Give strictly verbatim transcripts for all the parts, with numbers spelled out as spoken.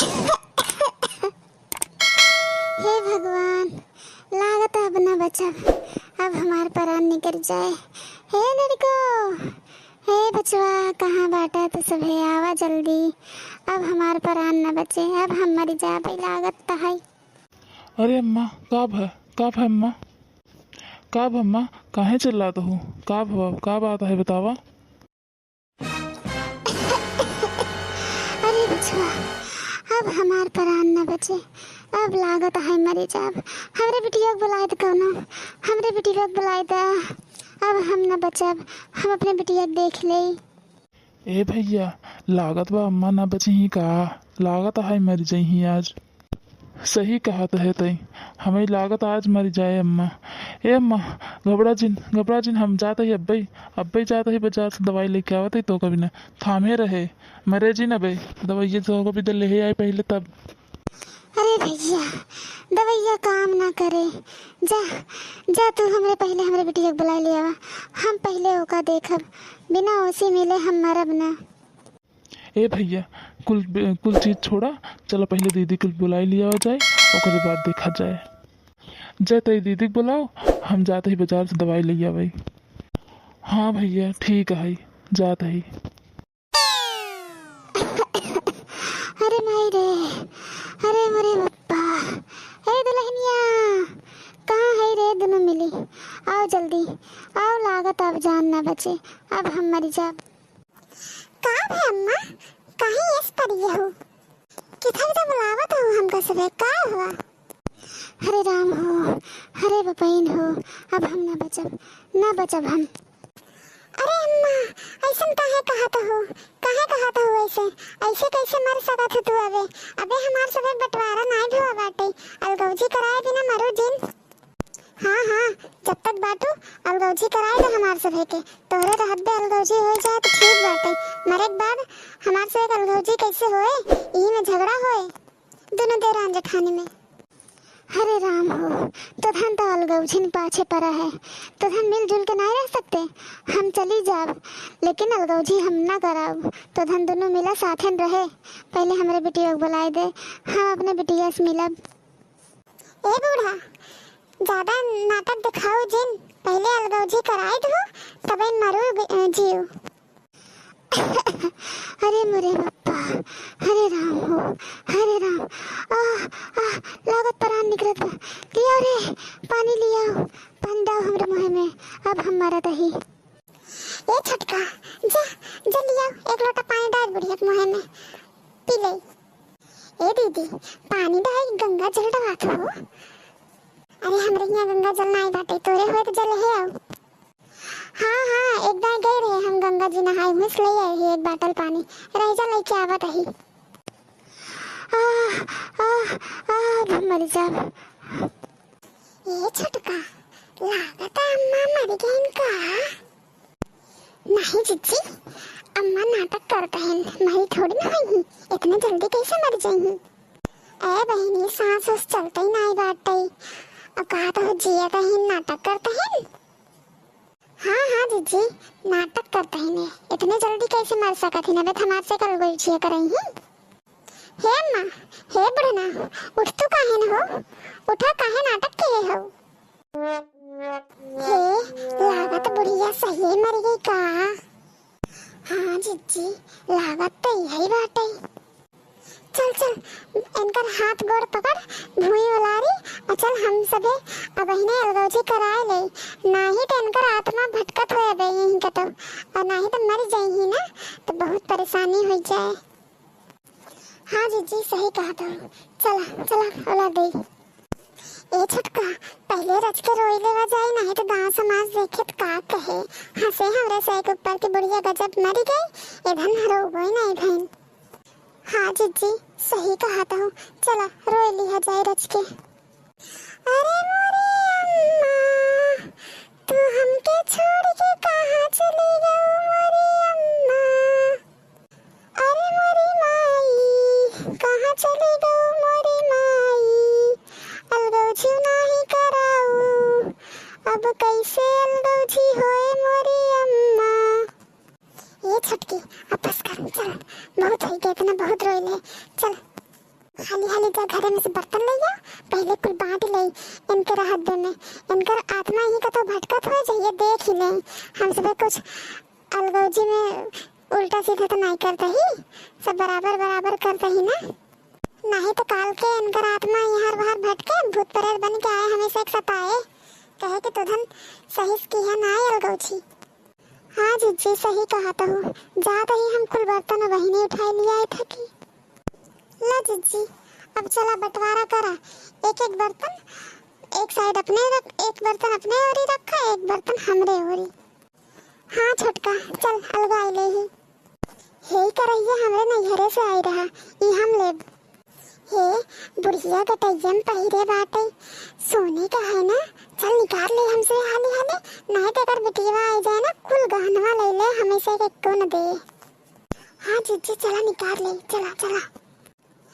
हे भगवान, लागत अब न बचब, अब हमार परान निकल जाए। हे लड़को, हे बचवा, कहाँ बाटा तू सभे? आवा जल्दी, अब हमार परान न बचे, अब हम मर जाबे लागत त है। अरे अम्मा, का भा, का भा अम्मा? का भा अम्मा, काहे चिल्लात हो? का भा, का बात है बतावा? अरे बचवा, अब हमार परान न बचे, अब लागत है मरी जाब। हमरे बिटिया के बुलाए द कौनो, हमरे बिटिया के बुलाए द, अब हम न बचब, हम अपने बिटिया के देख लेई। ए भैया, लागत बा अम्मा ना बची ही का? लागत है मर जइही आज। सही कहत है तई, हमें लागत आज मर जाए अम्मा। ए अम्मा, घबरा जिन, घबरा जिन, हम जात ही अब्बे, अब्बे जात ही बाजार से दवाई लेके आवत ही, तो कभी ना थामे रहे, मरे जिन अबे, दवाई तो कभी दे ले आए पहले तब। अरे भैया, दवैया काम ना करे। जा, जा तू हमरे पहिले हमरे बिटिया के बुलाए ले आवा। हम पहिले ओका देखब। बिना ओसी मिले हम मरब ना। ए भैया, कुल, कुल चीज छोड़ा, चला पहिले दीदी के बुलाए ले आवा जाए, ओकरे बाद देखा जाए। जा तई दीदी के बुलाओ, हम जात ही बाजार से दवाई ले आवे। हाँ भैया, ठीक है, जात ही। अरे माई रे, अरे मोरे बप्पा, ए दुल्हनिया, कहाँ है रे दुनों मिली? आओ जल्दी, आओ, लागत अब जान ना बचे, अब हम मर जाब। का भे अम्मा, काहे ऐस परी हो? किधर तो बुलावत हो हमका सभे, का हुआ? हरे राम हो, हरे बपैन हो, अब हम ना बचब, ना बचब हम। अरे अम्मा, ऐसन काहे कहत हो? काहे कहत हो ऐसे? ऐसे कैसे मर सकत हो तू अबे? अबे हमार सभे बंटवारा नाई भवा बाटे। अलगौजी कराए बिना मरू जिन। हाँ, हाँ, जब तक बाटू, अलगौजी कराए दे हमार सभे के। तोहरे रहत बे अलगौजी हो जाए तो ठीक बाटे। मरे के बाद हमार सभे के अलगौजी कैसे होए? यही में झगड़ा होए। दुनो देरान जेठानी में। हरे राम हो, तोधन तो अलगौझिन पाछे परा है। तोधन मिलजुल के नाय रह सकते? हम चली जाब, लेकिन अलगौझी हम ना कराब। तोधन दुनो मिला साथेन रहे। पहिले हमरे बिटिया के बुलाए दे, हम अपने बिटिया से मिलब। ए बूढ़ा, ज्यादा नाटक दिखाओ जिन, पहिले अलगौझी कराए दो, तबे मरू ग-, जीव। अरे मोरे बप्पा, हरे राम हो, हरे राम। आह, आह, लागत परान निकलत बा। लियाओ रे, पानी लियाओ, पानी डाओ हमरे मुँहे में, अब हम मरत ही। ए छोटका, जा, जा लियाओ, एक लोटा पानी डाल बुढ़िया के मुँहे में, पी ले। ए दीदी, पानी डाई, गंगा जल डवात हो। अरे हमरे हियाँ गंगा जल नाई बाटे, तोरे होए तो जल है आओ। हाँ, हाँ, एक दाई गए रहे हम गंगा जी नहाए, हुस ले आए ही एक बाटल पानी। रह जा, लेके आवत ही। आह, आह, आह, अब हम मर जाब। ए छोटका, लागत अम्मा मर गईन का? नहीं जिज्जी, अम्मा नाटक करत हैं, मरी थोड़ी ना होई, इतने जल्दी कैसे मर जाई? ए बहिनी, सांस उस चलते ही नाई बाटे, अब कहा तो जियत ही नाटक करत हैं। हाँ, हाँ, जिज्जी, नाटक करत ही ने। इतने जल्दी कैसे मर सकत ही ने? अबे हमार से कल गोइठिया करई ही। हे अम्मा, हे बुढ़ना, उठ तू काहे न हो? उठा, काहे नाटक के हो? हे, लागत बुढ़िया सही मर गई का? हाँ, जिज्जी, लागत तो यही बाटे। चल, चल, इनकर हाथ गोड़ पकड़, भुइँ उलारी, और चल हम सभे अबहिने अलगौजी कराए ले, नाही तो इनकर आत्मा भटकत होए अबे यहीं कतो, और नाही तो मर जाई ही ना, तो बहुत परेशानी हो जाए। हाँ जिज्जी, सही कहत हो, चला, चला, उलार दे। ए छोटका, पहिले रच के रोई लेवा जाई, नाही तो गाँव समाज देखे तो का कहे, हंसे हमरे से के ऊपर की बुढ़िया गजब मरी गई, इधर न रोबो ही नहीं भइन। हाँ जिज्जी, सही कहत हो, चला रोई लिहा जाए रच के। अरे मोरी अम्मा, तू हमके छोड़ के कहाँ चली गऊ मोरी अम्मा? अरे मोरी माई, कहाँ चली गऊ मोरी माई? अलगौझी नाही कराऊ, अब कैसे अलगौझी होए मोरी अम्मा? ए छोटकी, अब बस कर, चल, बहुत होई गए, इतना बहुत रोई ले, चल। हाली हाली जा घरे में से बर्तन ले जा, पहले कुल बांट ले इनके रहत दे में। इनकर आत्मा यही कतो भटकत हो, जहिया देख ही ले। हम सब कुछ अलगौजी में उल्टा सीधा तो नहीं करता ही, सब बराबर बराबर करता ही ना। नहीं तो काल के इनकर आत्मा यहाँ बाहर भटके, भूत प्रेत बन के आए, हमेशा एक सताए, कहे कि तुधन सही से किया ना आए अलगौजी। हाँ जिज्जी, सही कहा तहु। जात ही हम कुल बर्तन वहिनी उठाए लिया आए थकी। ला जिज्जी, अब चला बंटवारा करा, एक एक बर्तन एक साइड अपने रख, एक बर्तन अपने ओरी रखा, एक बर्तन हमरे ओरी। हाँ छोटका, चल अलगा ले ही। हे करैया हमरे नैहरे से आई रहा, ई हम लेब। हे बुढ़िया गटैया में पहिरे बाटे, सोने का है ना? चल निकाल ले हमसे हाली हाली, नहीं तो अगर बिटिया आई जाए ना, कुल गहनवा ले ले, हमें से एको न दे। हाँ जिज्जी, चला निकाल ले, चला चला।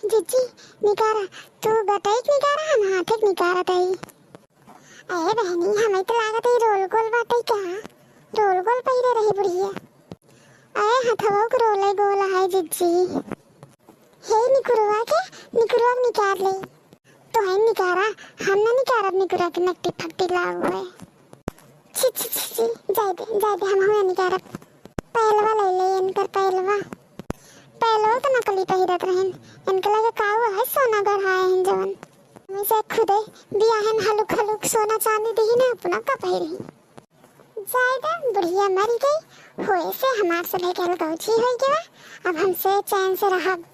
जिज्जी, निकारा, तू गटई के निकारा, हम हाथे के निकारा तई। अरे बहनी, हमें तो लागत है रोल गोल बाटे का? रोल गोल पहिरे रही बुढ़िया। अरे हथवा के रोले गोल है जिज्जी। हे निकुरवा के, निकुरवा के निकार ले। तो है निकारा, हम ना निकारब निकुरा के नकटी फकटी लाग हुए। छी छी छी छी, जाए दे, जाए दे, हम हुए निकारब। पहलवा ले ले, इनकर पहलवा। पहलवा तो नकली पहिरत रहन, इनके लगे काऊ है सोना गढ़ाए हैं जवन। हमें से खुदे बियाहन हलुक हलुक सोना चांदी दी ना, अपना का पहिरी। जाए दे, बुढ़िया मरी गई, होए से हमार सभे के अलगौजी होई गवा। अब हमसे चैन से रहब।